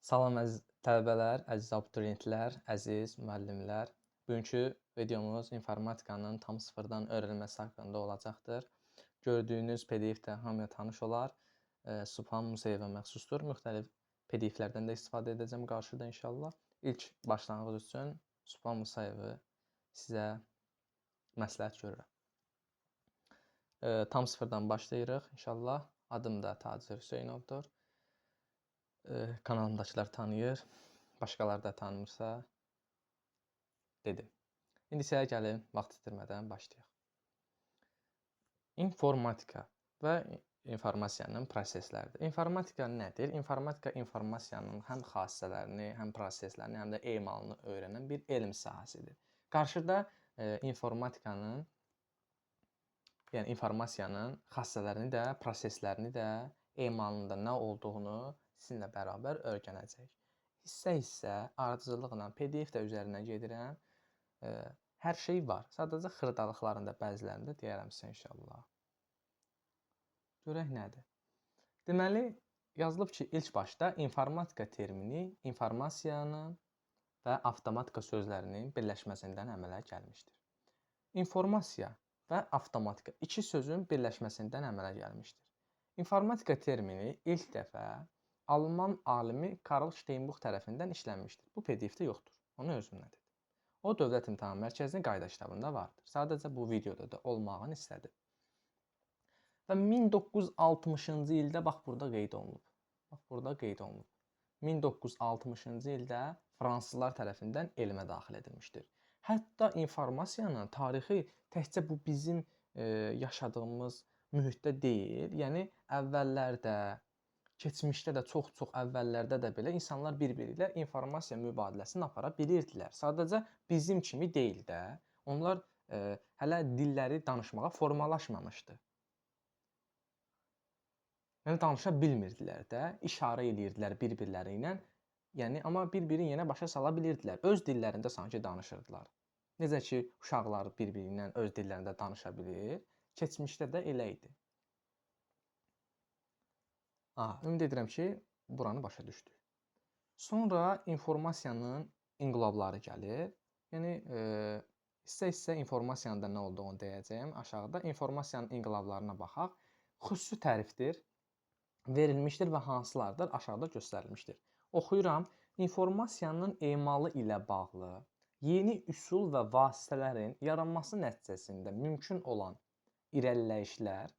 Salam əziz tələbələr, əziz abituriyentlər, əziz müəllimlər. Bugünkü videomuz informatikanın tam sıfırdan öyrənilməsi haqqında olacaqdır. Gördüyünüz PDF də hamıya tanış olar. Subhan Musayevə məxsusdur. Müxtəlif PDF-lərdən də istifadə edəcəm qarşıda inşallah. İlk başlanğıc üçün Subhan Musayevi sizə məsləhət görürəm. Tam sıfırdan başlayırıq inşallah. Adım da Tacir Hüseynovdur. Kanalımdakılar tanıyır, başqaları da tanımırsa dedim. İndi isə gəlin vaxt itirmədən başlayaq. İnformatika və informasiyanın prosesləridir. İnformatika nədir? İnformatika informasiyanın həm xassələrini, həm proseslərini, həm də emalını öyrənən bir elm sahəsidir. Qarşıda informatikanın, yəni informasiyanın xassələrini də, proseslərini də, emalında nə olduğunu sizinlə bərabər öyrənəcəyik. Hissə-hissə, ardıcıllıqla PDF də üzərindən gedirəm. Hər şey var. Sadəcə xırdalıqlarında bəzilərində deyərəm sizə inşallah. Görək nədir? Deməli, yazılıb ki, ilk başda informatika termini informasiyanın və avtomatika sözlərinin birləşməsindən əmələ gəlmişdir. İnformasiya və avtomatika iki sözün birləşməsindən əmələ gəlmişdir. İnformatika termini ilk dəfə Alman alimi Karl Steinbuch tərəfindən işlənmişdir. Bu PDF-də yoxdur. Onu özümlə dedim. O Dövlət İmtahan Mərkəzinin qayda kitabında vardır. Sadəcə bu videoda da olmağını istədim. Və 1960-cı ildə bax burada qeyd olunub. Bax burada qeyd olunub. 1960-cı ildə fransızlar tərəfindən elmə daxil edilmişdir. Hətta informasiyanın tarixi təkcə bu bizim yaşadığımız mühitdə deyil. Yəni əvvəllərdə, keçmişdə də, çox-çox əvvəllərdə də belə insanlar bir-biri ilə informasiya mübadiləsini apara bilirdilər. Sadəcə bizim kimi deyil də. Onlar hələ dilləri danışmağa formalaşmamışdı. Yəni danışa bilmirdilər də, işarə eləyirdilər bir-birləri ilə. Yəni amma bir-birini yenə başa sala bilirdilər. Öz dillərində sanki danışırdılar. Necə ki uşaqlar bir-biri ilə öz dillərində danışa bilir, keçmişdə də elə idi. Aha, ümid edirəm ki, buranı başa düşdük. Sonra informasiyanın inqilabları gəlir. Yəni hissə-hissə informasiyanın da nə olduğunu deyəcəyəm. Aşağıda informasiyanın inqilablarına baxaq. Xüsusi tərifdir, verilmişdir və hansılardır aşağıda göstərilmişdir. Oxuyuram. İnformasiyanın emalı ilə bağlı yeni üsul və vasitələrin yaranması nəticəsində mümkün olan irəliləyişlər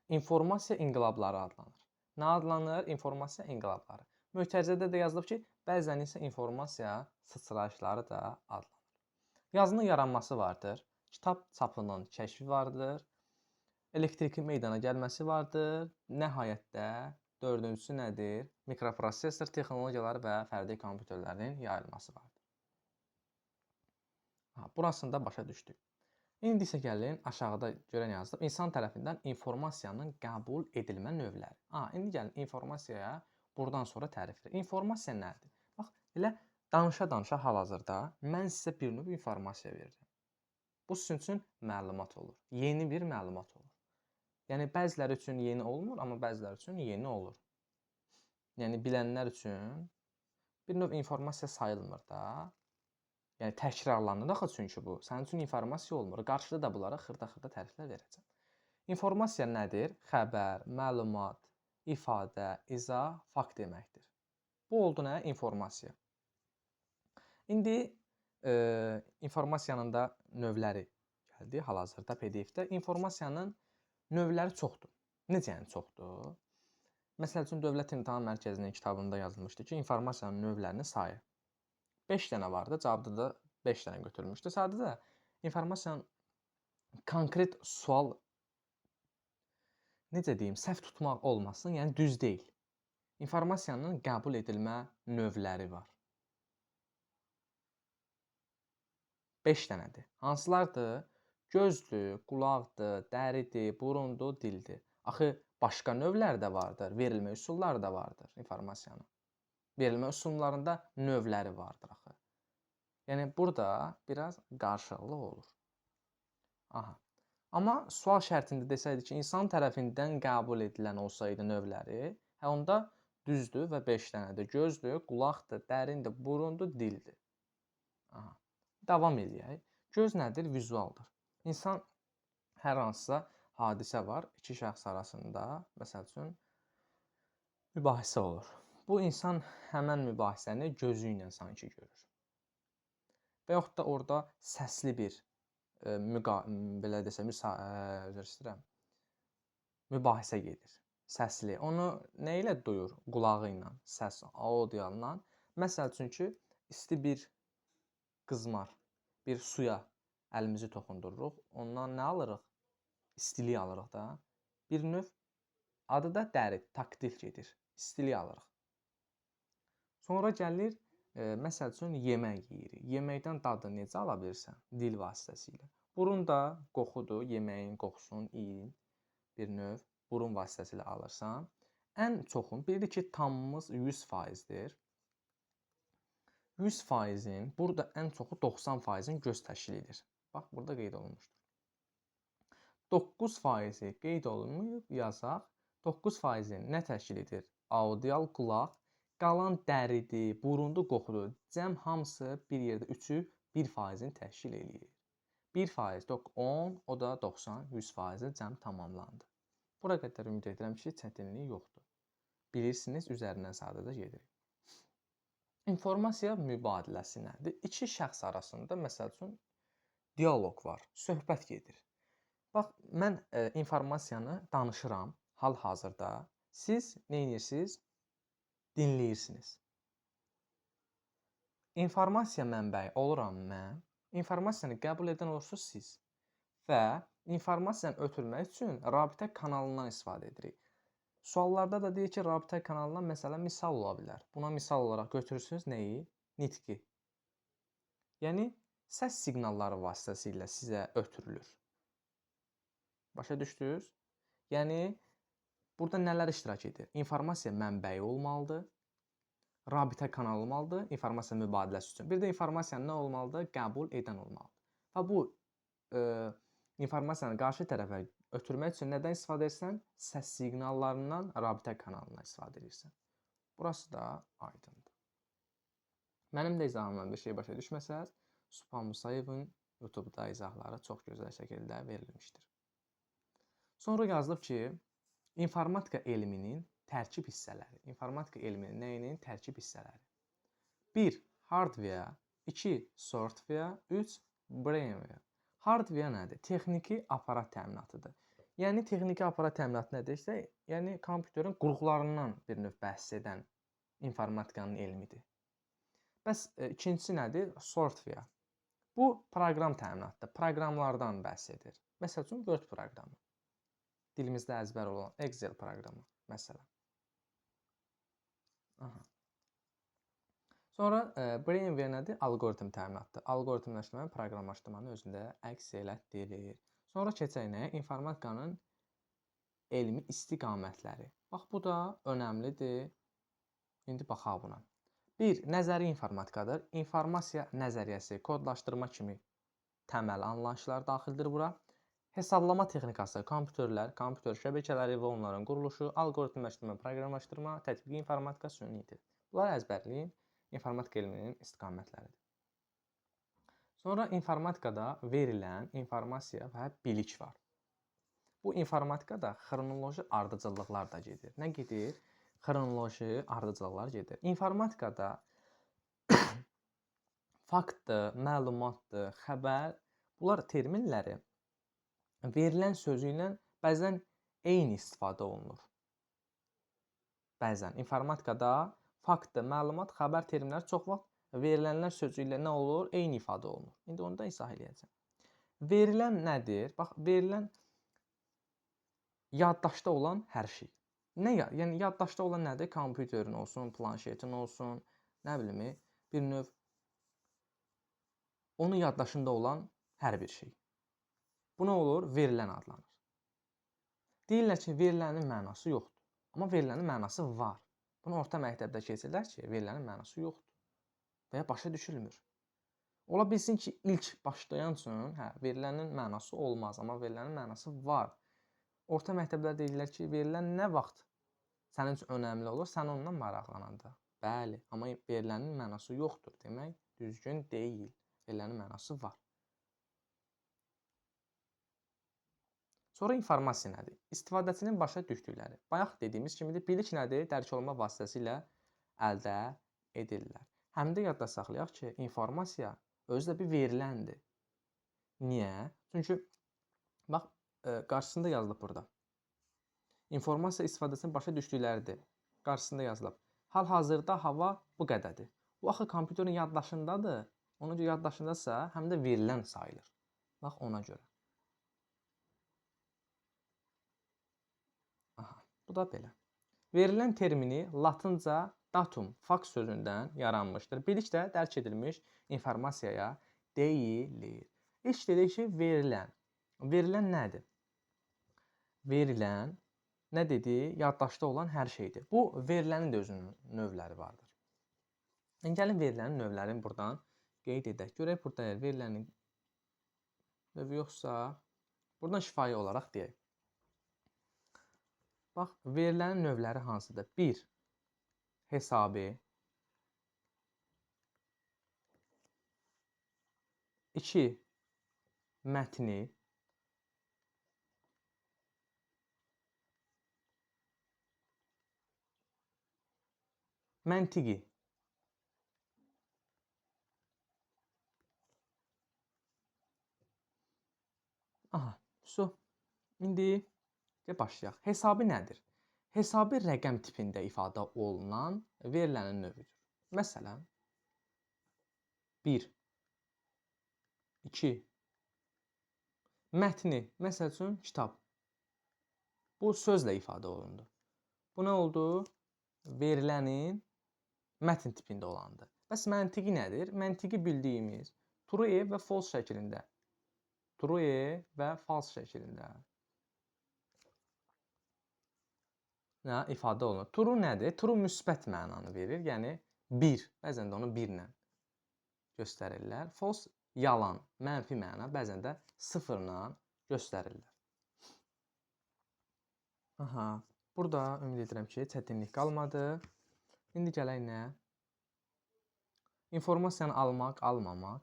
informasiya inqilabları adlanır. Nə adlanır? İnformasiya inqilabları. Mötərizədə də yazılıb ki, bəzən isə informasiya sıçrayışları da adlanır. Yazının yaranması vardır, kitab çapının kəşfi vardır, elektrikin meydana gəlməsi vardır. Nəhayətdə dördüncüsü nədir? Mikroprosesor texnologiyaları və fərdi kompüterlərin yayılması vardır. Ha, burasını da başa düşdük. İndi isə gəlin aşağıda görən yazılıb insan tərəfindən informasiyanın qəbul edilmə növləri. Ha, indi gəlin informasiyaya buradan sonra tərif edir. İnformasiya nədir? Bax, elə danışa-danışa hal-hazırda mən sizə bir növ informasiya verirəm. Bu sizin üçün məlumat olur. Yeni bir məlumat olur. Yəni bəziləri üçün yeni olmur, amma bəziləri üçün yeni olur. Yəni bilənlər üçün bir növ informasiya sayılmır da. Yəni təkrarlanır axı çünki bu. Sənin üçün informasiya olmur. Qarşıda da bunlara xırda-xırda təriflər verəcəm. İnformasiya nədir? Xəbər, məlumat, ifadə, izah, fakt deməkdir. Bu oldu nə? İnformasiya. İndi informasiyanın da növləri gəldi hal-hazırda PDF-də. İnformasiyanın növləri çoxdur. Necə yəni çoxdur? Məsəl üçün Dövlət İmtahan Mərkəzinin kitabında yazılmışdı ki, informasiyanın növlərinin sayı 5 dənə vardı. Cavabda da 5 dənə götürülmüşdü. Sadəcə informasiyanın konkret sual necə deyim, səhv tutmaq olmasın, yəni düz deyil. İnformasiyanın qəbul edilmə növləri var. 5 dənədir. Hansılardır? Gözdür, qulaqdır, dəridir, burundur, dildir. Axı başqa növlər də vardır, verilmə üsulları da vardır informasiyanın. Verilmə üsullarında növləri vardır axı. Yəni burada biraz qarışıqlıq olur. Aha. Amma sual şərtində desəydi ki, insan tərəfindən qəbul edilən olsaydı növləri, hə onda Düzdür və 5 dənədir. Gözdür, qulaqdır, dərindir, burundur, dildir. Aha. Davam eləyək. Göz nədir? Vizualdır. İnsan hər hansısa hadisə var, iki şəxs arasında, məsəl üçün, mübahisə olur. Bu insan həmən mübahisəni gözü ilə sanki görür. Və yaxud da orada səsli bir belə desəm, üzr istəyirəm, mübahisə gedir. Səsli. Onu nə ilə duyur? Qulağı ilə, səs, audialla. Məsəl üçün ki, isti bir qızmar, bir suya əlimizi toxundururuq. Ondan nə alırıq? İstilik alırıq da. Bir növ adı da dəri, taktil gedir. İstilik alırıq. Sonra gəlir, məsəl üçün yemək yeyirik. Yeməkdən dadı necə ala bilirsən? Dil vasitəsilə. Burun da qoxudur, yeməyin qoxusunun, iyin bir növ burun vasitəsilə alırsan. Ən çoxun, bilirik ki, tamımız 100%-dir. 100%-in, burada ən çoxu 90%-in göz təşkil edir. Bax, burada qeyd olunmuşdur. 9%-i qeyd olunmayıb, yazaq. 9%-in nə təşkil edir? Audial, qulaq, qalan dəridir, burundur, qoxudur. Cəm hamısı bir yerdə üçü 1%-ni təşkil eləyir. 1% 10, o da 90, 100%-i cəm tamamlandı. Bura qədər ümid edirəm ki, çətinlik yoxdur. Bilirsiniz, üzərindən sadəcə gedirik. İnformasiya mübadiləsi nədir? İki şəxs arasında, məsəl üçün, dialoq var, söhbət gedir. Bax, mən informasiyanı danışıram hal-hazırda. Siz nə edirsiniz? Dinləyirsiniz. İnformasiya mənbəyi oluram mən. İnformasiyanı qəbul edən olursunuz siz. Və informasiyanı ötürmək üçün rabitə kanalından istifadə edirik. Suallarda da deyir ki, rabitə kanalından məsələn misal ola bilər. Buna misal olaraq götürürsünüz nəyi? Nitqi. Yəni, səs siqnalları vasitəsilə sizə ötürülür. Başa düşdünüz? Yəni, burada nələr iştirak edir? İnformasiya mənbəyi olmalıdır, rabitə kanalı olmalıdır, informasiya mübadiləsi üçün. Bir də informasiyanı nə olmalıdır? Qəbul edən olmalıdır. Və bu informasiyanı qarşı tərəfə ötürmək üçün nədən istifadə edirsən? Səs siqnallarından, rabitə kanalından istifadə edirsən. Burası da aydındır. Mənim də izahımdan bir şey başa düşməsəniz, Supan Musayevin YouTube-da izahları çox gözəl şəkildə verilmişdir. Sonra yazılıb ki, informatika elminin tərkib hissələri. İnformatika elminin nəyinin tərkib hissələri? 1. Hardware, 2. Software, 3. Brainware. Hardware nədir? Texniki aparat təminatıdır. Yəni, texniki aparat təminatı nədirsə, yəni kompüterin qurğularından bir növ bəhs edən informatikanın elmidir. Bəs ikincisi nədir? Software. Bu, proqram təminatıdır. Proqramlardan bəhs edir. Məsəl üçün, Word proqramı. Dilimizdə əzbər olan Excel proqramı, məsələn. Aha. Sonra brainware nədir? Alqoritm təminatıdır. Alqoritmləşdirməni, proqramlaşdırmanı özündə əks elətdirir. Sonra keçək nəyə? İnformatikanın elmi istiqamətləri. Bax, bu da önəmlidir. İndi baxaq buna. 1. Nəzəri informatikadır. İnformasiya nəzəriyyəsi, kodlaşdırma kimi təməl anlayışlar daxildir bura. Hesablama texnikası, kompüterlər, kompüter şəbəkələri və onların quruluşu, alqoritmləşdirmə, proqramlaşdırma, tətbiqi informatika, süni intellekt. Bunları əzbərləyin. İnformatika elminin istiqamətləridir. Sonra informatikada verilən informasiya və bilik var. Bu informatikada xronoloji ardıcıllıqlar da gedir. Nə gedir? Xronoloji ardıcıllıqlar gedir. İnformatikada faktdır, məlumatdır, xəbər, bunlar terminləri verilən sözü ilə bəzən eyni istifadə olunur. Bəzən informatikada faktdır, məlumat, xəbər terminləri çox vaxt verilənlər sözü ilə nə olur? Eyni ifadə olunur. İndi onu da izah eləyəcəm. Verilən nədir? Bax, verilən yaddaşda olan hər şey. Nə ya? Yəni yaddaşda olan nədir? Kompüterin olsun, planşetin olsun, nə bilim, bir növ onun yaddaşında olan hər bir şey. Bu nə olur? Verilən adlanır. Deyirlər ki, verilənin mənası yoxdur. Amma verilənin mənası var. Bunu orta məktəbdə keçirlər ki, verilənin mənası yoxdur və ya başa düşülmür. Ola bilsin ki, ilk başlayan üçün, hə, verilənin mənası olmaz, amma verilənin mənası var. Orta məktəblər deyirlər ki, verilən nə vaxt sənin üçün önəmli olur, sən ondan maraqlananda. Bəli, amma verilənin mənası yoxdur. Demək, düzgün deyil. Verilənin mənası var. Sonra informasiya nədir? İstifadəçinin başa düşdükləri. Bayaq dediyimiz kimidir, bilik nədir? Dərk olunma vasitəsilə əldə edirlər. Həm də yadda saxlayaq ki, informasiya özü də bir veriləndir. Niyə? Çünki bax, qarşısında yazılıb burada. İnformasiya istifadəsinin başa düşdükləridir. Qarşısında yazılıb. Hal-hazırda hava bu qədərdir. Bu axı kompüterin yaddaşındadır. Ona görə yaddaşındasa həm də verilən sayılır. Bax ona görə. Aha, bu da belə. Verilən termini latınca datum, fakt sözündən yaranmışdır. Bilik də dərk edilmiş informasiyaya deyilir. İlk dedik ki, verilən. Verilən nədir? Verilən nə dedi? Yaddaşda olan hər şeydir. Bu, verilənin də özünün növləri vardır. İndi gəlin verilənin növlərini buradan qeyd edək. Görək burada əgər verilənin növü yoxsa, buradan şifahi olaraq deyək. Bax, verilənin növləri hansıdır? 1. Hesabi. 2. Mətni. Məntiqi. Aha, su. İndi başlayaq. Hesabi nədir? Hesabi rəqəm tipində ifadə olunan verilənin növüdür. Məsələn, 1, 2, mətni, məsəl üçün, kitab. Bu sözlə ifadə olundu. Bu nə oldu? Verilənin mətn tipində olandır. Bəs məntiqi nədir? Məntiqi bildiyimiz true və false şəklində. True və false şəklində nə ifadə olunur. True nədir? True müsbət mənanı verir. Yəni 1. Bəzən də onu 1 ilə göstərirlər. False yalan, mənfi məna, bəzən də 0 ilə göstərirlər. Aha, burada ümid edirəm ki, çətinlik qalmadı. İndi gələk nə? İnformasiyanı almaq, almamaq.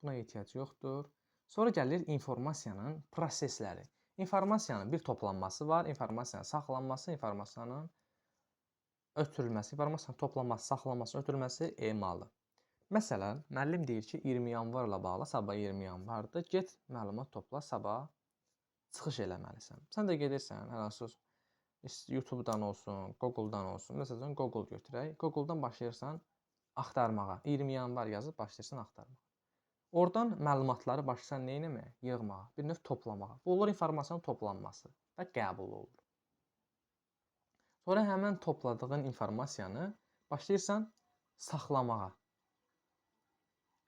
Buna ehtiyac yoxdur. Sonra gəlir informasiyanın prosesləri. İnformasiyanın bir toplanması var, informasiyanın saxlanması, informasiyanın ötürülməsi, informasiyanın toplanması, saxlanması, ötürülməsi, emalı. Məsələn, müəllim deyir ki, 20 yanvarla bağlı, sabah 20 yanvardır, get məlumat topla, sabah çıxış eləməlisən. Sən də gedirsən, hər hansı YouTube-dan olsun, Google-dan olsun. Məsələn, Google götürək. Google-dan başlayırsan axtarmağa. 20 yanvar yazıb başlayırsan axtarmağa. Oradan məlumatları başlayırsan nə etməyə? Yığmağa, bir növ toplamağa. Bu olur informasiyanın toplanması və qəbul olur. Sonra həmən topladığın informasiyanı başlayırsan saxlamağa.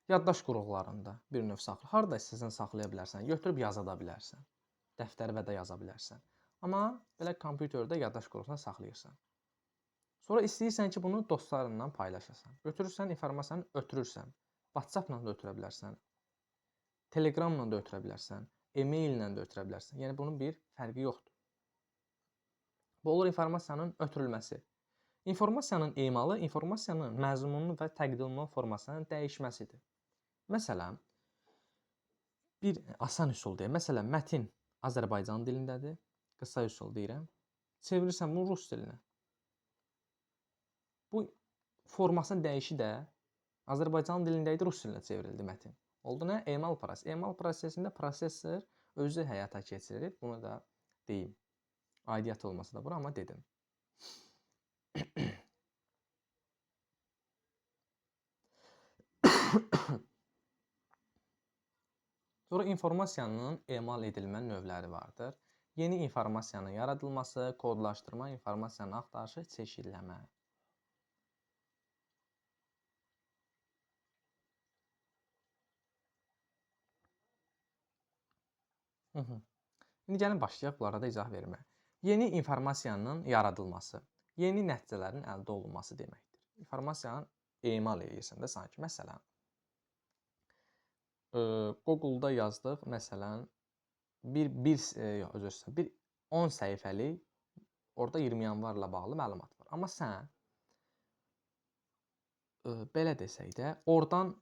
Yaddaş qurğularında bir növ saxla. Harada istəsən saxlaya bilərsən, götürüb yaza da bilərsən. Dəftərə də yaza bilərsən. Amma belə kompüterdə yaddaş qurğusunda saxlayırsan. Sonra istəyirsən ki, bunu dostlarınla paylaşasan. Götürürsən, informasiyanı ötürürsən. WhatsApp-la da ötürə bilərsən, Telegram-la da ötürə bilərsən, e-mail-lə də ötürə bilərsən. Yəni bunun bir fərqi yoxdur. Bu olur informasiyanın ötürülməsi. İnformasiyanın emalı informasiyanın məzmununu və təqdim olunma formasının dəyişməsidir. Məsələn, bir asan üsul deyək. Məsələn, mətin Azərbaycan dilindədir. Qısa üsul deyirəm. Çevirirsən bunu rus dilinə. Bu formasının dəyişi də Azərbaycan dilində idi, rus dilinə çevrildi mətin. Oldu nə? Emal prosesi. Emal prosesində prosesor özü həyata keçirir. Bunu da deyim. Aidiyyat olmasa da bura, amma dedim. Sonra informasiyanın emal edilmə növləri vardır. Yeni informasiyanın yaradılması, kodlaşdırma, informasiyanın axtarışı, çeşidləmə. İndi gəlin başlayaq bunlara da izah verməyə. Yeni informasiyanın yaradılması, yeni nəticələrin əldə olunması deməkdir. İnformasiyanı emal edirsən də sanki. Məsələn, Google-da yazdıq, məsələn, bir 10 səhifəlik Orada 20 yanvarla bağlı məlumat var. Amma sən belə desək də, oradan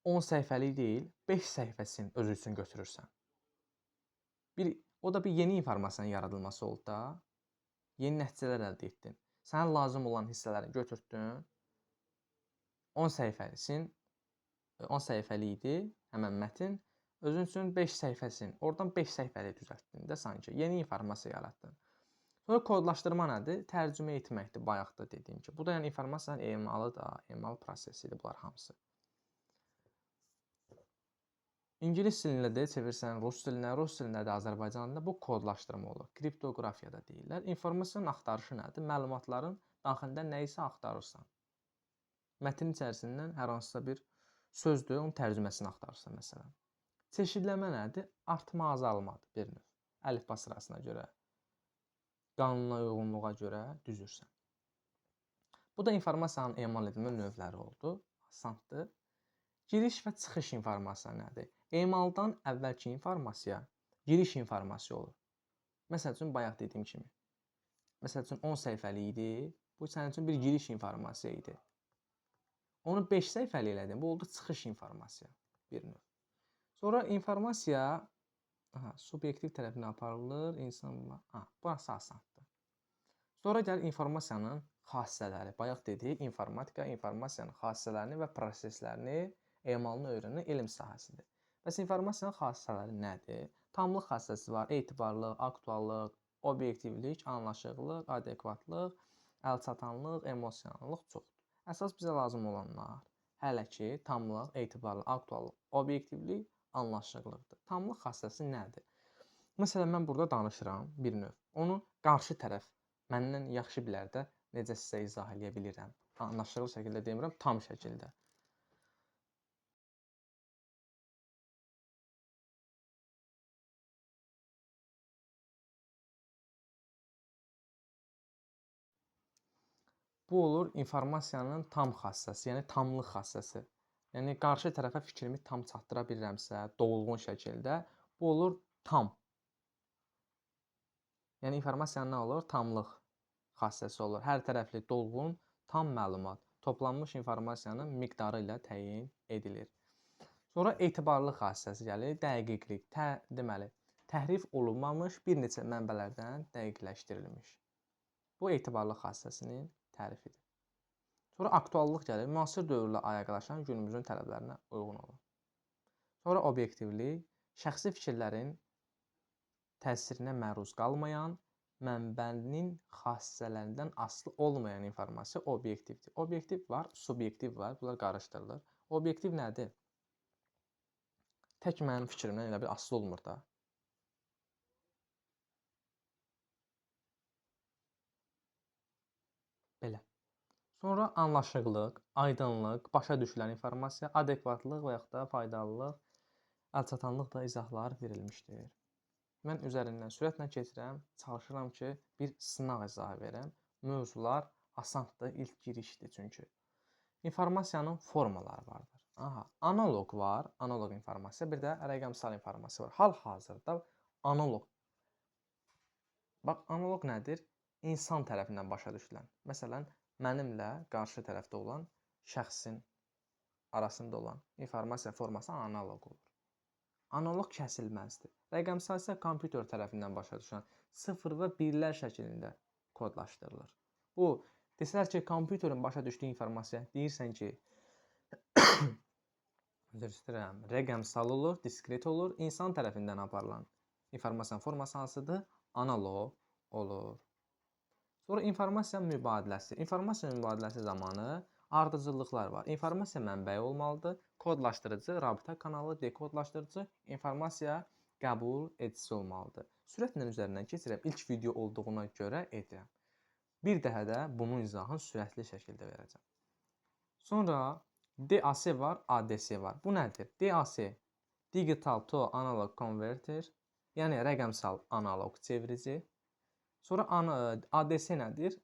10 səhifəlik deyil, 5 səhifəsini özü üçün götürürsən. O da bir yeni informasiyanın yaradılması oldu da. Yeni nəticələr əldə etdin. Sənə lazım olan hissələrini götürtdün. 10 səhifəlisin. 10 səhifəli idi həmən mətn. Özün üçün 5 səhifəsini, oradan 5 səhifəli düzəltdin də sanki. Yeni informasiya yaratdın. Sonra kodlaşdırma nədir? Tərcümə etməkdir, bayaq da dediyim kimi. Bu da yəni informasiyanın emalı da, emal prosesidir bunlar hamısı. İngilis dilinə də çevirsən, rus dilinə, rus dilinə də Azərbaycan dilinə bu kodlaşdırma olur. Kriptoqrafiya da deyirlər. İnformasiyanın axtarışı nədir? Məlumatların daxilində nə isə axtarırsan. Mətin içərisindən hər hansısa bir sözdür, onun tərcüməsini axtarırsan məsələn. Çeşidləmə nədir? Artma, azalmadır bir növ. Əlifba sırasına görə, qanuna uyğunluğa görə düzürsən. Bu da informasiyanın emal edilmə növləri oldu. Asandır. Giriş və çıxış informasiya nədir? Emaldan əvvəlki informasiya giriş informasiya olur. Məsəl üçün, bayaq dediyim kimi. Məsəl üçün, 10 səhifəli idi. Bu, sənin üçün bir giriş informasiya idi. Onu 5 səhifəli elədin. Bu oldu çıxış informasiya bir növ. Sonra informasiya subyektiv tərəfinə aparılır. İnsanla, burası asandır. Sonra gəlir informasiyanın xassələri. Bayaq dedik, informatika informasiyanın xassələrini və proseslərini, emalını öyrənən elm sahəsidir. Bəs informasiyanın xassələri nədir? Tamlıq xassəsi var, etibarlıq, aktuallıq, obyektivlik, anlaşıqlıq, adekvatlıq, əlçatanlıq, emosionallıq çoxdur. Əsas bizə lazım olanlar hələ ki tamlıq, etibarlıq, aktuallıq, obyektivlik, anlaşıqlıqdır. Tamlıq xassəsi nədir? Məsələn, mən burada danışıram bir növ. Onu qarşı tərəf məndən yaxşı bilər də necə sizə izah eləyə bilirəm. Anlaşıqlı şəkildə demirəm, tam şəkildə. Bu olur informasiyanın tam xassəsi, yəni tamlıq xassəsi. Yəni qarşı tərəfə fikrimi tam çatdıra bilirəmsə, dolğun şəkildə, bu olur tam. Yəni informasiyanın nə olur? Tamlıq xassəsi olur. Hər tərəfli, dolğun, tam məlumat toplanmış informasiyanın miqdarı ilə təyin edilir. Sonra etibarlı xassəsi gəlir, dəqiqlik, deməli, təhrif olunmamış bir neçə mənbələrdən dəqiqləşdirilmiş. Bu etibarlı xassəsinin tərifidir. Sonra aktuallıq gəlir, müasir dövrlə ayaqlaşan günümüzün tələblərinə uyğun olur. Sonra obyektivlik, şəxsi fikirlərin təsirinə məruz qalmayan, mənbənin xassələrindən asılı olmayan informasiya obyektivdir. Obyektiv var, subyektiv var, bunlar qarışdırılır. Obyektiv nədir? Tək mənim fikrimdən elə bir asılı olmur da. Belə. Sonra anlaşıqlıq, aydınlıq, başa düşülən informasiya, adekvatlıq və yaxud da faydalılıq, əlçatanlıq da izahlar verilmişdir. Mən üzərindən sürətlə keçirəm, çalışıram ki, bir sınaq izahı verəm. Mövzular asandır, ilk girişdir çünki. İnformasiyanın formaları vardır. Aha, analog var, analog informasiya, bir də rəqəmsal informasiya var. Hal-hazırda analog. Bax, analog nədir? İnsan tərəfindən başa düşülən. Məsələn, mənimlə qarşı tərəfdə olan şəxsin arasında olan informasiya forması analog olur. Analog kəsilməzdir. Rəqəmsal isə kompüter tərəfindən başa düşülən 0 və 1-lər şəklində kodlaşdırılır. Bu, desələr ki, kompüterin başa düşdüyü informasiya, deyirsən ki, üzr istəyirəm, rəqəmsal olur, diskret olur, insan tərəfindən aparılan informasiyanın forması hansıdır? Analog olur. Sonra informasiya mübadiləsi. İnformasiya mübadiləsi zamanı ardıcıllıqlar var. İnformasiya mənbəyi olmalıdır. Kodlaşdırıcı, rabitə kanalı, dekodlaşdırıcı, informasiya qəbul edicisi olmalıdır. Sürətlə üzərindən keçirəm. İlk video olduğuna görə edirəm. Bir dəfə də bunun izahını sürətli şəkildə verəcəm. Sonra DAC var, ADC var. Bu nədir? DAC, Digital to Analog Converter, yəni rəqəmsal analog çevirici. Sonra ADC nədir?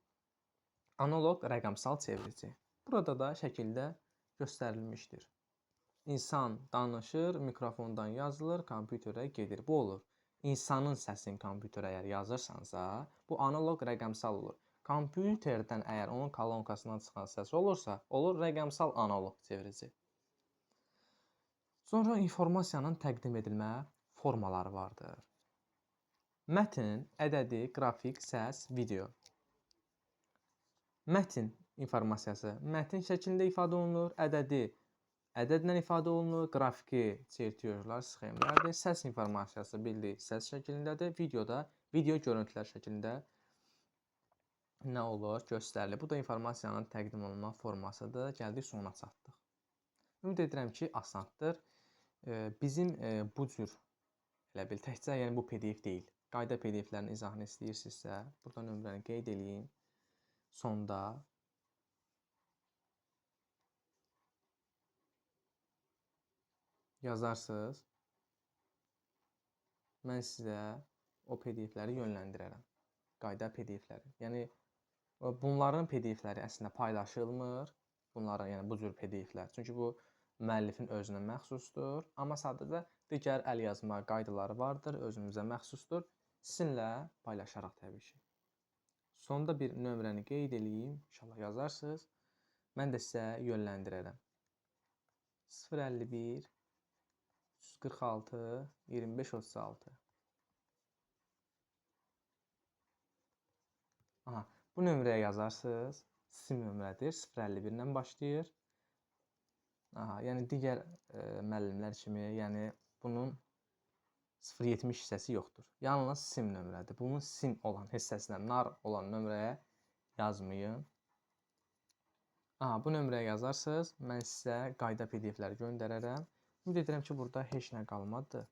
Analog rəqəmsal çevirici. Burada da şəkildə göstərilmişdir. İnsan danışır, mikrofondan yazılır, kompüterə gedir. Bu olur. İnsanın səsini kompüterə əgər yazırsansa, bu analoq rəqəmsal olur. Kompüterdən əgər onun kolonkasından çıxan səs olursa, olur rəqəmsal analoq çevirici. Sonra informasiyanın təqdim edilmə formaları vardır. Mətn, ədədi, qrafik, səs, video. Mətn informasiyası mətn şəklində ifadə olunur, ədədi ədədlə ifadə olunur, qrafiki çertiyojlar, sxemlərdir, səs informasiyası bildik səs şəklindədir, videoda video görüntülər şəklində nə olur, göstərilir. Bu da informasiyanın təqdim olunma formasıdır. Gəldik sona çatdıq. Ümid edirəm ki, asandır. Bizim bu cür elə bil təkcə yəni bu PDF deyil. Qayda PDF-lərin izahını istəyirsinizsə, burada nömrəni qeyd eləyin. Sonda yazarsınız. Mən sizə o PDF-ləri yönləndirərəm. Qayda PDF-ləri. Yəni bunların PDF-ləri əslində paylaşılmır. Bunların, yəni bu cür PDF-lər. Çünki bu müəllifin özünə məxsusdur. Amma sadəcə digər əlyazma qaydaları vardır, özümüzə məxsusdur. Sizinlə paylaşaraq təbii ki. Sonda bir nömrəni qeyd eləyim. İnşallah yazarsınız. Mən də sizə yönləndirərəm. 051 346 25 36. Aha, bu nömrəyə yazarsınız. Sizin nömrədir. 051 ilə başlayır. Aha, yəni digər müəllimlər kimi, yəni bunun 070 hissəsi yoxdur. Yalnız sim nömrədir. Bunun sim olan hissəsinə, nar olan nömrəyə yazmayın. Aha, bu nömrəyə yazarsınız. Mən sizə qayda PDF-ləri göndərərəm. Ümid edirəm ki, burada heç nə qalmadı.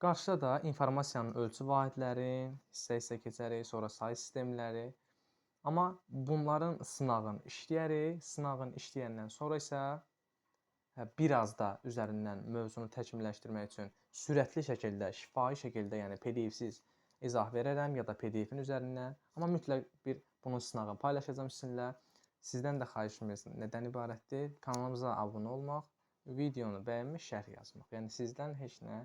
Qarşıda da informasiyanın ölçü vahidləri, hissə-hissə keçərik, sonra say sistemləri. Amma bunların sınağını işləyərik. Sınağını işləyəndən sonra isə biraz da üzərindən mövzunu təkmilləşdirmək üçün sürətli şəkildə, şifahi şəkildə, yəni PDF-siz izah verərəm ya da PDF-in üzərindən. Amma mütləq bir bunun sınağını paylaşacağam sizinlə. Sizdən də xahişimiz nədən ibarətdir? Kanalımıza abunə olmaq, videonu bəyənmək, şərh yazmaq. Yəni sizdən heç nə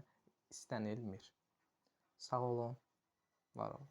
istənilmir. Sağ olun, var olun.